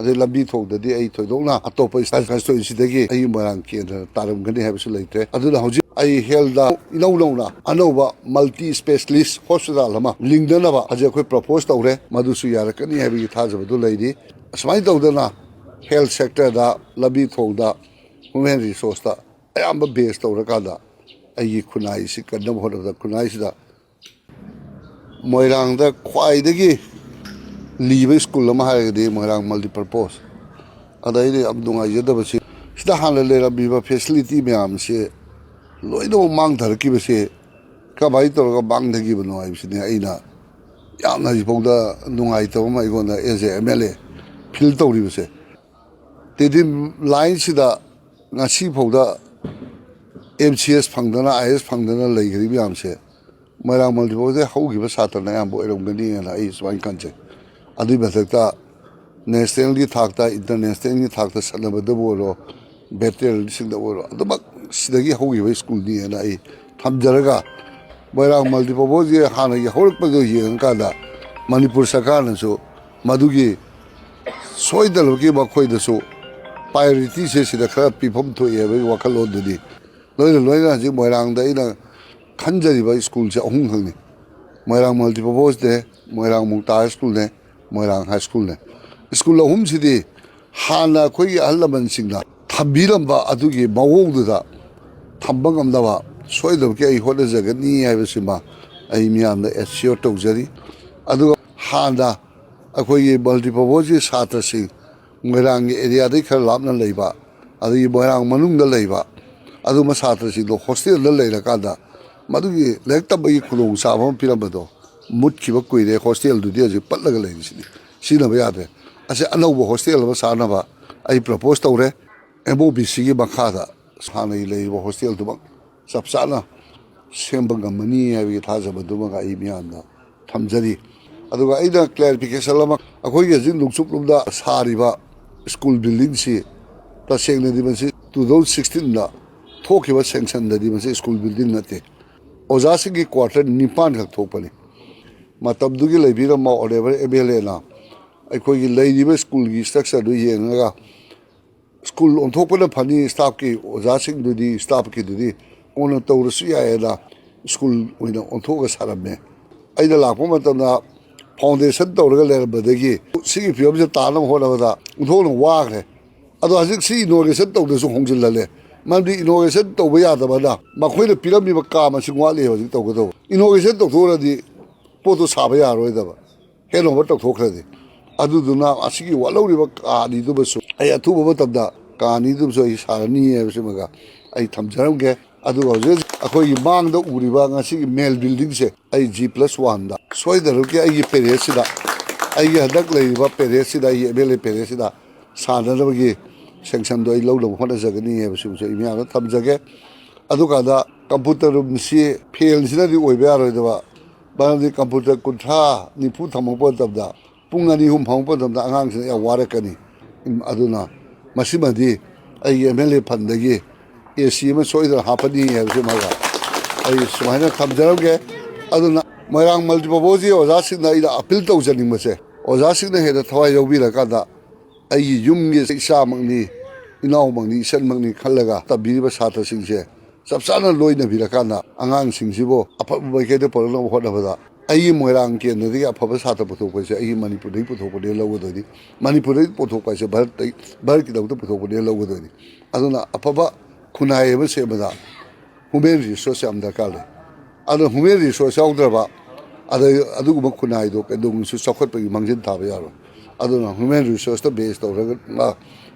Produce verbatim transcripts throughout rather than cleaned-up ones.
ꯑꯗꯩ ꯂꯝꯕꯤ ꯊꯣꯡꯗꯗꯤ ꯑꯩ ꯊꯣꯏꯗꯣꯛꯅ ꯑꯇꯣꯞꯄ constituencyꯗꯒꯤ ꯑꯩꯒꯤ ꯃꯣꯏꯔꯥꯡ ꯀꯦꯟꯗ꯭ꯔ ꯇꯥꯔꯝꯒꯅꯤ ꯍꯥꯏꯕꯁꯨ ꯂꯩꯇ꯭ꯔꯦ꯫ ꯑꯗꯨꯅ ꯍꯧꯖꯤꯛ ꯑꯩ healthꯗ ꯏꯅꯧ ꯅꯧꯅ ꯑꯅꯧꯕ multi specialist hospital ꯑꯃ ꯂꯤꯡꯅꯅꯕ ꯍꯧꯖꯤꯛ ꯑꯩꯈꯣꯏ propose ꯇꯧꯔꯦ꯫ ꯃꯗꯨꯁꯨ ꯌꯥꯔꯛꯀꯅꯤ ꯍꯥꯏꯕꯒꯤ ꯊꯥꯖꯕꯗꯨ ꯂꯩꯔꯤ꯫ ꯑꯁꯨꯃꯥꯏꯅ ꯇꯧꯗꯅ health sectorꯗ, ꯂꯝꯕꯤ ꯊꯣꯡꯗ, human resourceꯇ ꯑꯌꯥꯝꯕ base ꯇꯧꯔꯀꯥꯟꯗ ꯑꯩꯒꯤ ꯈꯨꯟꯅꯥꯏꯁꯤ ꯀꯟꯅꯕ ꯍꯣꯠꯅꯕꯗ, ꯈꯨꯟꯅꯥꯏꯁꯤꯗ ꯃꯣꯏꯔꯥꯡꯗ ꯈ꯭ꯋꯥꯏꯗꯒꯤ ꯂꯤꯕ ꯁ꯭ꯀꯨꯜ ꯑꯃ ꯍꯥꯏꯔꯒꯗꯤ ꯃꯣꯏꯔꯥꯡ multipurpose꯫ ꯑꯗ ꯑꯩꯅ ꯌꯥꯝ ꯅꯨꯡꯉꯥꯏꯖꯗꯕꯁꯤ, ꯁꯤꯗ ꯍꯥꯟꯅ ꯂꯩꯔꯝꯃꯤꯕ facility ꯃꯌꯥꯝꯁꯦ ꯂꯣꯏꯅꯃꯛ ꯃꯥꯡꯊꯔꯛꯈꯤꯕꯁꯦ ꯀꯃꯥꯏꯅ ꯇꯧꯔꯒ ꯃꯥꯡꯊꯈꯤꯕꯅꯣ ꯍꯥꯏꯕꯁꯤꯅꯦ ꯑꯩꯅ ꯌꯥꯝꯅ ꯍꯧꯖꯤꯛꯐꯥꯎꯗ ꯅꯨꯡꯉꯥꯏꯇꯕ ꯑꯃ ꯑꯩꯉꯣꯟꯗ as a MLA feel ꯇꯧꯔꯤꯕꯁꯦ꯫ Tiddim lineꯁꯤꯗ ꯉꯁꯤꯐꯥꯎꯗ MCS ꯐꯪꯗꯅ, IAS ꯐꯪꯗꯅ ꯂꯩꯈ꯭ꯔꯤꯕ ꯃꯌꯥꯝꯁꯦ ꯃꯣꯏꯔꯥꯡ multipurposeꯗꯒꯤ ꯍꯧꯈꯤꯕ ꯁꯥꯇ꯭ꯔꯅ ꯑꯌꯥꯝꯕ ꯑꯣꯏꯔꯝꯒꯅꯤꯅ ꯑꯩ ꯁꯨꯃꯥꯏꯅ ꯈꯟꯖꯩ꯫ ꯑꯗꯨꯒꯤ ꯃꯊꯛꯇ nationalꯒꯤ ꯊꯥꯛꯇ, internationalꯒꯤ ꯊꯥꯛꯇ ꯁꯥꯟꯅꯕꯗꯕꯨ ꯑꯣꯏꯔꯣ, veteranꯁꯤꯡꯗ ꯑꯣꯏꯔꯣ, ꯑꯗꯨꯃꯛ ꯁꯤꯗꯒꯤ ꯍꯧꯈꯤꯕ ꯁ꯭ꯀꯨꯜꯅꯤꯅ ꯑꯩ ꯊꯝꯖꯔꯒ, ꯃꯣꯏꯔꯥꯡ multipurposeꯁꯤ ꯍꯥꯟꯅꯒꯤ ꯍꯧꯔꯛꯄꯗꯣ ꯌꯦꯡꯉꯀꯥꯟꯗ ꯃꯅꯤꯄꯨꯔ ꯁꯔꯀꯥꯔꯅꯁꯨ ꯃꯗꯨꯒꯤ ꯁꯣꯏꯗꯅꯃꯛꯀꯤ ꯃꯈꯣꯏꯗꯁꯨ priorityꯁꯦ ꯁꯤꯗ ꯈꯔ ꯄꯤꯐꯝ ꯊꯣꯛꯏ ꯍꯥꯏꯕꯒꯤ ꯋꯥꯈꯜꯂꯣꯟꯗꯨꯅꯤ꯫ ꯂꯣꯏꯅ ꯂꯣꯏꯅ ꯍꯧꯖꯤꯛ ꯃꯣꯏꯔꯥꯡꯗ ꯑꯩꯅ ꯈꯟꯖꯔꯤꯕ ꯁ꯭ꯀꯨꯜꯁꯦ ꯑꯍꯨꯝꯈꯛꯅꯤ: ꯃꯣꯏꯔꯥꯡ multipurposeꯅꯦ, ꯃꯣꯏꯔꯥꯡ ꯃꯨꯛꯇꯥ ꯍꯥꯏ ꯁ꯭ꯀꯨꯜꯅꯦ, ꯃꯣꯏꯔꯥꯡ ꯍꯥꯏ ꯁ꯭ꯀꯨꯜꯅꯦ꯫ ꯁ꯭ꯀꯨꯜ ꯑꯍꯨꯝꯁꯤꯗꯤ ꯍꯥꯟꯅ ꯑꯩꯈꯣꯏꯒꯤ ꯑꯍꯜ ꯂꯃꯟꯁꯤꯡꯅ ꯊꯝꯕꯤꯔꯝꯕ ꯑꯗꯨꯒꯤ ꯃꯑꯣꯡꯗꯨꯗ ꯊꯝꯕ ꯉꯝꯅꯕ ꯁꯣꯏꯗꯅꯃꯛꯀꯤ ꯑꯩ ꯍꯣꯠꯅꯖꯒꯅꯤ ꯍꯥꯏꯕꯁꯤꯃ ꯑꯩ ꯃꯤꯌꯥꯝꯗ assure ꯇꯧꯖꯔꯤ꯫ ꯑꯗꯨꯒ ꯍꯥꯟꯅ ꯑꯩꯈꯣꯏꯒꯤ multipurposeꯀꯤ ꯁꯥꯇ꯭ꯔꯁꯤꯡ ꯃꯣꯏꯔꯥꯡꯒꯤ areaꯗꯒꯤ ꯈꯔ ꯂꯥꯞꯅ ꯂꯩꯕ, ꯑꯗꯒꯤ ꯃꯣꯏꯔꯥꯡ ꯃꯅꯨꯡꯗ ꯂꯩꯕ ꯑꯗꯨꯒꯨꯝꯕ ꯁꯥꯇ꯭ꯔꯁꯤꯡꯗꯣ hostelꯗ ꯂꯩꯔꯀꯥꯟꯗ ꯃꯗꯨꯒꯤ ꯂꯥꯏꯔꯤꯛ ꯇꯝꯕꯒꯤ ꯈꯨꯗꯣꯡꯆꯥꯕ ꯑꯃ ꯄꯤꯔꯝꯕꯗꯣ ꯃꯨꯠꯈꯤꯕ ꯀꯨꯏꯔꯦ꯫ Hostelꯗꯨꯗꯤ ꯍꯧꯖꯤꯛ ꯄꯠꯂꯒ ꯂꯩꯔꯤꯁꯤꯗꯤ, ꯁꯤꯖꯤꯟꯅꯕ ꯌꯥꯗ꯭ꯔꯦ꯫ ꯑꯁꯤ ꯑꯅꯧꯕ hostel ꯑꯃ ꯁꯥꯅꯕ ꯑꯩ propose ꯇꯧꯔꯦ꯫ MOBCꯒꯤ ꯃꯈꯥꯗ ꯍꯥꯟꯅꯒꯤ ꯂꯩꯔꯤꯕ hostelꯗꯨꯃꯛ ꯆꯞ ꯆꯥꯅ ꯁꯦꯝꯕ ꯉꯝꯃꯅꯤ ꯍꯥꯏꯕꯒꯤ ꯊꯥꯖꯕꯗꯨꯃꯒ ꯑꯩ ꯃꯤꯌꯥꯝꯗ ꯊꯝꯖꯔꯤ꯫ ꯑꯗꯨꯒ ꯑꯩꯅ clarification ꯑꯃ, ꯑꯩꯈꯣꯏꯒꯤ ꯍꯧꯖꯤꯛ ꯅꯣꯡꯆꯨꯞꯂꯣꯝꯗ ꯁꯥꯔꯤꯕ ꯁ꯭ꯀꯨꯜ buildingꯁꯤ ꯇꯁꯦꯡꯅꯗꯤ ꯃꯁꯤ two thousand sixteenꯗ ꯊꯣꯛꯈꯤꯕ sanctionꯗꯗꯤ ꯃꯁꯤ ꯁ꯭ꯀꯨꯜ building ꯅꯠꯇꯦ꯫ ꯑꯣꯖꯥꯁꯤꯡꯒꯤ quarter ꯅꯤꯄꯥꯟ ꯈꯛ ꯊꯣꯛꯄꯅꯤ꯫ ꯃꯇꯝꯗꯨꯒꯤ ꯂꯩꯕꯤꯔꯝꯕ honourable MLAꯅ ꯑꯩꯈꯣꯏꯒꯤ ꯂꯩꯔꯤꯕ ꯁ꯭ꯀꯨꯜꯒꯤ ꯁ꯭ꯇ꯭ꯔꯛꯆꯔꯗꯨ ꯌꯦꯡꯉꯒ ꯁ꯭ꯀꯨꯜ ꯑꯣꯟꯊꯣꯛꯄꯅ ꯐꯅꯤ, ꯁ꯭ꯇꯥꯐꯀꯤ, ꯑꯣꯖꯥꯁꯤꯡꯗꯨꯗꯤ, ꯁ꯭ꯇꯥꯐꯀꯤꯗꯨꯗꯤ ꯀꯣꯟꯅ ꯇꯧꯔꯁꯨ ꯌꯥꯏꯌꯦꯅ ꯁ꯭ꯀꯨꯜ ꯑꯣꯏꯅ ꯑꯣꯟꯊꯣꯛꯑꯒ ꯁꯥꯔꯝꯃꯦ꯫ ꯑꯩꯅ ꯂꯥꯛꯄ ꯃꯇꯝꯗ ꯐꯥꯎꯟꯗꯦꯁꯟ ꯇꯧꯔꯒ ꯂꯩꯔꯝꯕꯗꯒꯤ ꯁꯤꯒꯤ ꯐꯤꯕꯝꯁꯦ ꯇꯥꯅꯕ ꯍꯣꯠꯅꯕꯗ ꯑꯣꯟꯊꯣꯛꯅ ꯋꯥꯈ꯭ꯔꯦ꯫ ꯑꯗꯣ ꯍꯧꯖꯤꯛ ꯁꯤ ꯏꯅꯣꯒ꯭ꯔꯦꯁꯟ ꯇꯧꯗ꯭ꯔꯁꯨ ꯍꯣꯡꯖꯤꯜꯍꯜꯂꯦ꯫ ꯃꯔꯝꯗꯤ ꯏꯅꯣꯒ꯭ꯔꯦꯁꯟ ꯇꯧꯕ ꯌꯥꯗꯕꯅ ꯃꯈꯣꯏꯅ ꯄꯤꯔꯝꯃꯤꯕ ꯀꯥ ꯃꯁꯤꯡ ꯋꯥꯠꯂꯤ ꯍꯧꯖꯤꯛ ꯇꯧꯒꯗꯧꯕ꯫ ꯏꯅꯣꯒ꯭ꯔꯦꯁꯟ ꯇꯧꯊꯣꯛꯎꯔꯗꯤ ꯄꯣꯠꯇꯣ ꯁꯥꯕ ꯌꯥꯔꯔꯣꯏꯗꯕ, ꯍꯦꯟ ꯑꯣꯚꯔ ꯇꯧꯊꯣꯛꯈ꯭ꯔꯗꯤ꯫ ꯑꯗꯨꯗꯨꯅ ꯑꯁꯤꯒꯤ ꯋꯥꯠꯍꯧꯔꯤꯕ ꯀꯥ ꯑꯅꯤꯗꯨꯃꯁꯨ ꯑꯩ ꯑꯊꯨꯕ ꯃꯇꯝꯗ ꯀꯥ ꯑꯅꯤꯗꯨꯃꯁꯨ ꯑꯩ ꯁꯥꯔꯅꯤ ꯍꯥꯏꯕꯁꯤꯃꯒ ꯑꯩ ꯊꯝꯖꯔꯝꯒꯦ꯫ ꯑꯗꯨꯒ ꯍꯧꯖꯤꯛ ꯍꯧꯖꯤꯛ ꯑꯩꯈꯣꯏꯒꯤ ꯃꯥꯡꯗ ꯎꯔꯤꯕ ꯉꯁꯤꯒꯤ ꯃꯦꯜ ꯕꯤꯜꯗꯤꯡꯁꯦ ꯑꯩ ꯖꯤ ꯄ꯭ꯂꯁ ꯋꯥꯟꯗ ꯁꯣꯏꯗꯅꯃꯛꯀꯤ ꯑꯩꯒꯤ ꯄꯦꯔꯦꯠꯁꯤꯗ, ꯑꯩꯒꯤ ꯍꯟꯗꯛ ꯂꯩꯔꯤꯕ ꯄꯦꯔꯦꯠꯁꯤꯗ, ꯑꯩꯒꯤ ꯑꯦꯝ ꯑꯦꯜ ꯑꯦ ꯄꯦꯔꯦꯠꯁꯤꯗ ꯁꯥꯟꯅꯅꯕꯒꯤ ꯁꯦꯡꯁꯟꯗꯣ ꯑꯩ ꯂꯧꯅꯕ ꯍꯣꯠꯅꯖꯒꯅꯤ ꯍꯥꯏꯕꯁꯤꯃꯁꯨ ꯑꯩ ꯃꯤꯌꯥꯝꯗ ꯊꯝꯖꯒꯦ꯫ ꯑꯗꯨꯀꯥꯟꯗ ꯀꯝꯄ꯭ꯌꯨꯇꯔ ꯔꯨꯝꯁꯤ ꯐꯦꯜꯁꯤꯅꯗꯤ ꯑꯣꯏꯕ ꯌꯥꯔꯣꯏꯗꯕ, ꯃꯔꯝꯗꯤ ꯀꯝꯄ꯭ꯌꯨꯇꯔ ꯀꯨꯟꯊ꯭ꯔꯥ, ꯅꯤꯐꯨ ꯊꯝꯃꯛꯄ ꯃꯇꯝꯗ ꯄꯨꯡ ꯑꯅꯤ ꯑꯍꯨꯝ ꯐꯝꯃꯛꯄ ꯃꯇꯝꯗ ꯑꯉꯥꯡꯁꯤꯡ ꯌꯥꯝ ꯋꯥꯔꯛꯀꯅꯤ꯫ ꯑꯗꯨꯅ ꯃꯁꯤꯃꯗꯤ ꯑꯩꯒꯤ ꯑꯦꯝ ꯑꯦꯜ ꯑꯦ ꯐꯟꯗꯒꯤ ꯑꯦ ꯁꯤ ꯑꯃ ꯁꯣꯏꯗꯅ ꯍꯥꯞꯄꯅꯤ ꯍꯥꯏꯕꯁꯤꯃꯒ ꯑꯩ ꯁꯨꯃꯥꯏꯅ ꯊꯝꯖꯔꯝꯒꯦ꯫ ꯑꯗꯨꯅ ꯃꯣꯏꯔꯥꯡ ꯃꯜꯇꯤꯄꯔꯄꯣꯁꯀꯤ ꯑꯣꯖꯥꯁꯤꯡꯗ ꯑꯩꯅ ꯑꯄꯤꯜ ꯇꯧꯖꯅꯤꯡꯕꯁꯦ, ꯑꯣꯖꯥꯁꯤꯡꯅ ꯍꯦꯟꯅ ꯊꯋꯥꯏ ꯌꯥꯎꯕꯤꯔꯀꯥꯟꯗ ꯑꯩꯒꯤ ꯌꯨꯝꯒꯤ ꯏꯆꯥꯃꯛꯅꯤ, ꯏꯅꯥꯎꯃꯛꯅꯤ, ꯏꯆꯟꯃꯛꯅꯤ ꯈꯜꯂꯒ ꯇꯝꯕꯤꯔꯤꯕ ꯁꯥꯇ꯭ꯔꯁꯤꯡꯁꯦ ꯆꯞ ꯆꯥꯅ ꯂꯣꯏꯅꯕꯤꯔꯀꯥꯟꯗ ꯑꯉꯥꯡꯁꯤꯡꯁꯤꯕꯨ ꯑꯐꯕ ꯃꯥꯏꯀꯩꯗ ꯄꯨꯔꯛꯅꯕ ꯍꯣꯠꯅꯕꯗ ꯑꯩꯒꯤ ꯃꯣꯏꯔꯥꯡ ꯀꯦꯟꯗ꯭ꯔꯗꯒꯤ ꯑꯐꯕ ꯁꯥꯇ꯭ꯔ ꯄꯨꯊꯣꯛꯄꯁꯦ ꯑꯩꯒꯤ ꯃꯅꯤꯄꯨꯔꯗꯒꯤ ꯄꯨꯊꯣꯛꯄꯅꯦꯅ ꯂꯧꯒꯗꯣꯏꯅꯤ꯫ ꯃꯅꯤꯄꯨꯔꯗꯒꯤ ꯄꯨꯊꯣꯛꯄ ꯍꯥꯏꯁꯦ ꯚꯥꯔꯠꯇꯒꯤ, ꯚꯥꯔꯠꯀꯤꯗꯃꯛꯇ ꯄꯨꯊꯣꯛꯄꯅꯦꯅ ꯂꯧꯒꯗꯣꯏꯅꯤ꯫ ꯑꯗꯨꯅ ꯑꯐꯕ ꯈꯨꯟꯅꯥꯏ ꯑꯃ ꯁꯦꯝꯕꯗ ꯍ꯭ꯌꯨꯃꯦꯟ ꯔꯤꯁꯣꯔꯁ ꯌꯥꯝ ꯗꯔꯀꯥꯔ ꯂꯩ꯫ ꯑꯗꯨꯅ ꯍ꯭ꯌꯨꯃꯦꯟ ꯔꯤꯁꯣꯔꯁ ꯌꯥꯎꯗ꯭ꯔꯕ ꯑꯗꯩ ꯑꯗꯨꯒꯨꯝꯕ ꯈꯨꯟꯅꯥꯏꯗꯣ ꯀꯩꯗꯧꯅꯨꯡꯁꯨ ꯆꯥꯎꯈꯠꯄꯒꯤ ꯃꯥꯡꯖꯤꯟ ꯊꯥꯕ ꯌꯥꯔꯣꯏ꯫ ꯑꯗꯨꯅ ꯍ꯭ꯌꯨꯃꯦꯟ ꯔꯤꯁꯣꯔꯁꯇ ꯕꯦꯖ ꯇꯧꯔꯒ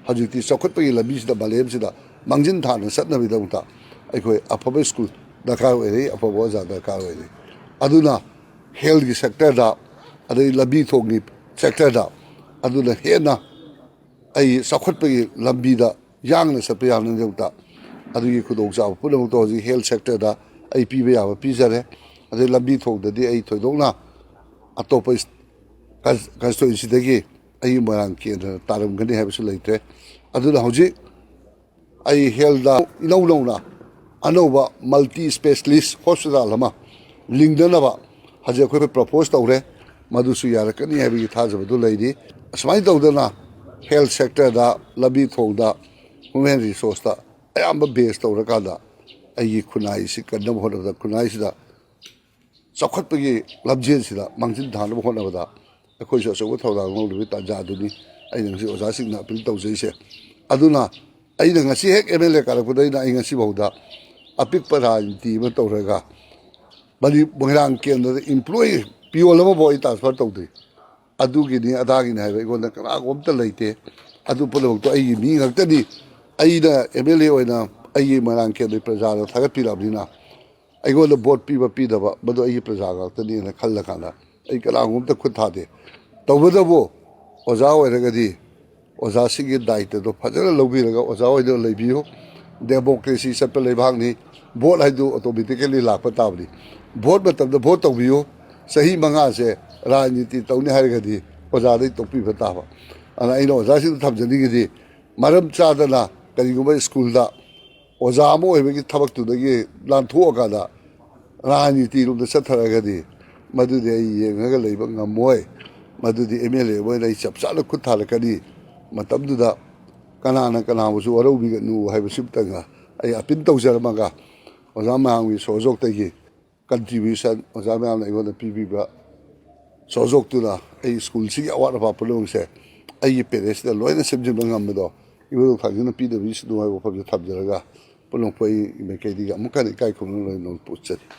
ꯍꯧꯖꯤꯛꯇꯤ ꯆꯥꯎꯈꯠꯄꯒꯤ ꯂꯝꯕꯤꯁꯤꯗ ꯃꯥꯂꯦꯝꯁꯤꯗ ꯃꯥꯡꯖꯤꯟ ꯊꯥꯅ ꯆꯠꯅꯕꯒꯤꯗꯃꯛꯇ ꯑꯩꯈꯣꯏ ꯑꯐꯕ ꯁ꯭ꯀꯨꯜ ꯗꯔꯀꯥꯔ ꯑꯣꯏꯔꯤ, ꯑꯐꯕ ꯑꯣꯖꯥ ꯗꯔꯀꯥꯔ ꯑꯣꯏꯔꯤ꯫ ꯑꯗꯨꯅ ꯍꯦꯜꯊꯀꯤ ꯁꯦꯛꯇꯔꯗ, ꯑꯗꯩ ꯂꯝꯕꯤ ꯊꯣꯡꯒꯤ ꯁꯦꯛꯇꯔꯗ, ꯑꯗꯨꯅ ꯍꯦꯟꯅ ꯑꯩ ꯆꯥꯎꯈꯠꯄꯒꯤ ꯂꯝꯕꯤꯗ ꯌꯥꯡꯅ ꯆꯠꯄ ꯌꯥꯅꯕꯒꯤꯗꯃꯛꯇ ꯑꯗꯨꯒꯤ ꯈꯨꯗꯣꯡꯆꯥꯕ ꯄꯨꯝꯅꯃꯛꯇꯣ ꯍꯧꯖꯤꯛ ꯍꯦꯜꯊ ꯁꯦꯛꯇꯔꯗ ꯑꯩ ꯄꯤꯕ ꯌꯥꯕ ꯄꯤꯖꯔꯦ꯫ ꯑꯗꯩ ꯂꯝꯕꯤ ꯊꯣꯡꯗꯗꯤ ꯑꯩ ꯊꯣꯏꯗꯣꯛꯅ ꯑꯇꯣꯞꯄ ꯀꯟꯁ-, ꯀꯟꯁꯇꯤꯇ꯭ꯋꯦꯟꯁꯤꯗꯒꯤ ꯑꯩꯒꯤ ꯃꯣꯏꯔꯥꯡ ꯀꯦꯟꯗ꯭ꯔꯅ ꯇꯥꯔꯝꯒꯅꯤ ꯍꯥꯏꯕꯁꯨ ꯂꯩꯇ꯭ꯔꯦ꯫ ꯑꯗꯨꯅ ꯍꯧꯖꯤꯛ ꯑꯩ ꯍꯦꯜꯊꯗ ꯏꯅꯧ ꯅꯧꯅ ꯑꯅꯧꯕ ꯃꯜꯇꯤ ꯁ꯭ꯄꯦꯁꯤꯌꯦꯂꯤꯁ ꯍꯣꯁꯄꯤꯇꯥꯜ ꯑꯃ ꯂꯤꯡꯅꯅꯕ ꯍꯧꯖꯤꯛ ꯑꯩꯈꯣꯏ ꯄ꯭ꯔꯄꯣꯁ ꯇꯧꯔꯦ꯫ ꯃꯗꯨꯁꯨ ꯌꯥꯔꯛꯀꯅꯤ ꯍꯥꯏꯕꯒꯤ ꯊꯥꯖꯕꯗꯨ ꯂꯩꯔꯤ꯫ ꯑꯁꯨꯃꯥꯏꯅ ꯇꯧꯗꯅ health sectorꯗ, ꯂꯝꯕꯤ ꯊꯣꯡꯗ, human resourceꯇ ꯑꯌꯥꯝꯕ base ꯇꯧꯔꯀꯥꯟꯗ ꯑꯩꯒꯤ ꯈꯨꯟꯅꯥꯏꯁꯤ ꯀꯟꯅꯕ ꯍꯣꯠꯅꯕꯗ, ꯈꯨꯟꯅꯥꯏꯁꯤꯗ ꯆꯥꯎꯈꯠꯄꯒꯤ ꯂꯝꯖꯦꯜꯁꯤꯗ ꯃꯥꯡꯖꯤꯟ ꯊꯥꯅꯕ ꯍꯣꯠꯅꯕꯗ ꯑꯩꯈꯣꯏꯁꯨ ꯑꯆꯧꯕ ꯊꯧꯗꯥꯡ ꯂꯧꯔꯤꯕꯒꯤ ꯇꯥꯟꯖꯥ ꯑꯗꯨꯅꯤ ꯑꯩꯅ ꯉꯁꯤ ꯑꯣꯖꯥꯁꯤꯡꯅ appeal ꯇꯧꯖꯩꯁꯦ꯫ ꯑꯗꯨꯅ ꯑꯩꯅ ꯉꯁꯤ ꯍꯦꯛ MLA ꯀꯥꯔꯛꯄꯗꯩꯅ ꯑꯩ ꯉꯁꯤꯐꯥꯎꯗ ꯑꯄꯤꯛꯄ ꯔꯥꯖꯅꯤꯇꯤ ꯑꯃ ꯇꯧꯔꯒ ꯃꯅꯤ-, ꯃꯣꯏꯔꯥꯡ ꯀꯦꯟꯗ꯭ꯔꯗ employee peon ꯑꯃꯐꯥꯎ ꯑꯩ transfer ꯇꯧꯗ꯭ꯔꯤ꯫ ꯑꯗꯨꯒꯤꯅꯤ ꯑꯗꯥꯒꯤꯅꯤ ꯍꯥꯏꯕ ꯑꯩꯉꯣꯟꯗ ꯀꯅꯥꯒꯨꯝꯕ ꯑꯝꯇ ꯂꯩꯇꯦ꯫ ꯑꯗꯨ ꯄꯨꯝꯅꯃꯛꯇꯣ ꯑꯩꯒꯤ ꯃꯤ ꯉꯥꯛꯇꯅꯤ꯫ ꯑꯩꯅ MLA ꯑꯣꯏꯅ ꯑꯩꯒꯤ ꯃꯣꯏꯔꯥꯡ ꯀꯦꯟꯗ꯭ꯔꯒꯤ ꯄ꯭ꯔꯖꯥꯗ ꯊꯥꯒꯠꯄꯤꯔꯛꯑꯕꯅꯤꯅ ꯑꯩꯉꯣꯟꯗ vote ꯄꯤꯕ ꯄꯤꯗꯕ ꯃꯗꯨ ꯑꯩꯒꯤ ꯄ꯭ꯔꯖꯥ ꯉꯥꯛꯇꯅꯤꯅ ꯈꯜꯂꯀꯥꯟꯗ ꯑꯩ ꯀꯅꯥꯒꯨꯝꯕ ꯑꯝꯇ ꯈꯨꯠ ꯊꯥꯗꯦ꯫ ꯇꯧꯕꯇꯕꯨ ꯑꯣꯖꯥ ꯑꯣꯏꯔꯒꯗꯤ ꯑꯣꯖꯥꯁꯤꯡꯒꯤ ꯗꯥꯏꯇꯗꯣ ꯐꯖꯅ ꯂꯧꯕꯤꯔꯒ ꯑꯣꯖꯥ ꯑꯣꯏꯗꯨꯅ ꯂꯩꯕꯤꯌꯨ꯫ Democracy ꯆꯠꯄ ꯂꯩꯕꯥꯛꯅꯤ꯫ Vote ꯍꯥꯏꯗꯨ automatically ꯂꯥꯛꯄ ꯇꯥꯕꯅꯤ꯫ Vote ꯃꯇꯝꯗ vote ꯇꯧꯕꯤꯌꯨ꯫ ꯆꯍꯤ ꯃꯉꯥꯁꯦ ꯔꯥꯖꯅꯤꯇꯤ ꯇꯧꯅꯤ ꯍꯥꯏꯔꯒꯗꯤ ꯑꯣꯖꯥꯗꯩ ꯇꯣꯛꯄꯤꯕ ꯇꯥꯕ꯫ ꯑꯗꯨꯅ ꯑꯩꯅ ꯑꯣꯖꯥꯁꯤꯡꯗ ꯊꯝꯖꯅꯤꯡꯉꯤꯗꯤ ꯃꯔꯝ ꯆꯥꯗꯅ ꯀꯔꯤꯒꯨꯝꯕ ꯁ꯭ꯀꯨꯜꯗ ꯑꯣꯖꯥ ꯑꯃ ꯑꯣꯏꯕꯒꯤ ꯊꯕꯛꯇꯨꯗꯒꯤ ꯂꯥꯟꯊꯣꯛꯑꯀꯥꯟꯗ ꯔꯥꯖꯅꯤꯇꯤꯔꯣꯝꯗ ꯆꯠꯊꯔꯒꯗꯤ ꯃꯗꯨꯗꯤ ꯑꯩ ꯌꯦꯡꯉꯒ ꯂꯩꯕ ꯉꯝꯃꯣꯏ꯫ ꯃꯗꯨꯗꯤ MLA ꯑꯃ ꯑꯣꯏꯅ ꯑꯩ ꯆꯞ ꯆꯥꯅ ꯈꯨꯠ ꯊꯥꯔꯛꯀꯅꯤ꯫ ꯃꯇꯝꯗꯨꯗ ꯀꯅꯥꯅ ꯀꯅꯥꯕꯨꯁꯨ ꯋꯥꯔꯧꯕꯤꯒꯅꯨ ꯍꯥꯏꯕꯁꯤꯃꯇꯪꯒ ꯑꯩ appeal ꯇꯧꯖꯔꯝꯃꯒ ꯑꯣꯖꯥ ꯃꯌꯥꯝꯒꯤ ꯁꯣꯖꯣꯛꯇꯒꯤ contribution, ꯑꯣꯖꯥ ꯃꯌꯥꯝꯅ ꯑꯩꯉꯣꯟꯗ ꯄꯤꯕꯤꯕ ꯁꯣꯖꯣꯛꯇꯨꯅ ꯑꯩ ꯁ꯭ꯀꯨꯜꯁꯤꯒꯤ ꯑꯋꯥꯠ ꯑꯄꯥ ꯄꯨꯝꯅꯃꯛꯁꯦ ꯑꯩꯒꯤ parents ꯂꯣꯏꯅ ꯁꯦꯝꯖꯤꯟꯕ ꯉꯝꯕꯗꯣ ꯏꯕꯨꯙꯧ ꯊꯥꯡꯖꯅ ꯄꯤꯗꯕꯤꯁꯅꯨ ꯍꯥꯏꯕ ꯋꯥꯐꯝꯁꯦ ꯊꯝꯖꯔꯒ ꯄꯨꯝꯅꯃꯛꯄꯨ ꯑꯩ ꯃꯥꯏꯀꯩꯗꯒꯤ ꯑꯃꯨꯛꯀ ꯍꯟꯅ ꯏꯀꯥꯏ ꯈꯨꯝꯅꯅ ꯂꯣꯏꯅꯃꯛ ꯎꯠꯆꯔꯤ꯫